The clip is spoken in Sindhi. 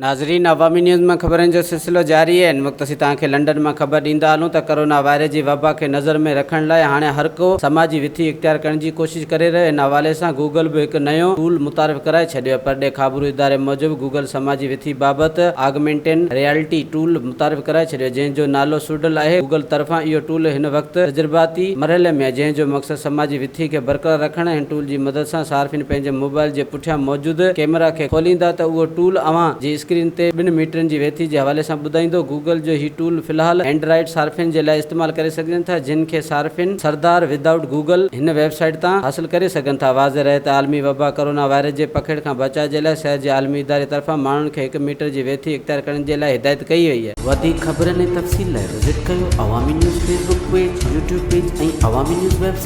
ناظرين عوامي نيوز مان خبرن جو سلسلو جاري آهي هن وقت اسين توهان کي لنڊن مان خبر ڏيندا هلون ته ڪرونا وائرس جي وبا کي نظر ۾ رکڻ لاء هاڻي هر ڪو سماجي وٿي اختيار ڪرڻ جي ڪوشش ڪري رهيو ان حوالي سان گوگل به هڪ نيو ٽول متعارف ڪرائي ڇڏيو آهي پرڏيهه خابرو اداري موجب گوگل سماجي وٿي بابت آگمينٽين ريالٽي ٽول متعارف ڪرائي ڇڏيو جنهن جو نالو سوڊل آهي گوگل طرفان اهو ٽول هن وقت تجرباتي مرحلي ۾ آهي جنهن جو مقصد سماجي وٿي کي برقرار رکڻ ۽ هن ٽول جي مدد سان صارفين پنهنجي موبائل جي پٺيان موجود ڪيمرا کي کوليندا ته اهو ٽول اوهان جي اسڪرين تي ٻن ميٽرن جي ويٿي جي حوالي سان ٻڌائيندو. گوگل جو هي ٽول في الحال اينڊرائيڊ صارفين جي لاء استعمال ڪري سگهجن ٿا جن کي صارفين سردار ودائوٽ گوگل هن ويب سائيٽ تان حاصل ڪري سگهن ٿا. واضح رهي ته عالمي وبا ڪرونا وائرس جي پکيڙ کان بچاء جي لاء صحت جي عالمي اداري طرفان ماڻهن کي هڪ ميٽر جي ويٿي اختيار ڪرڻ جي لاء هدايت ڪئي وئي آهي. وڌيڪ خبرن ۽ تفصيل لاء وزٽ ڪيو Awami news Facebook page, YouTube page ۽ Awami news website.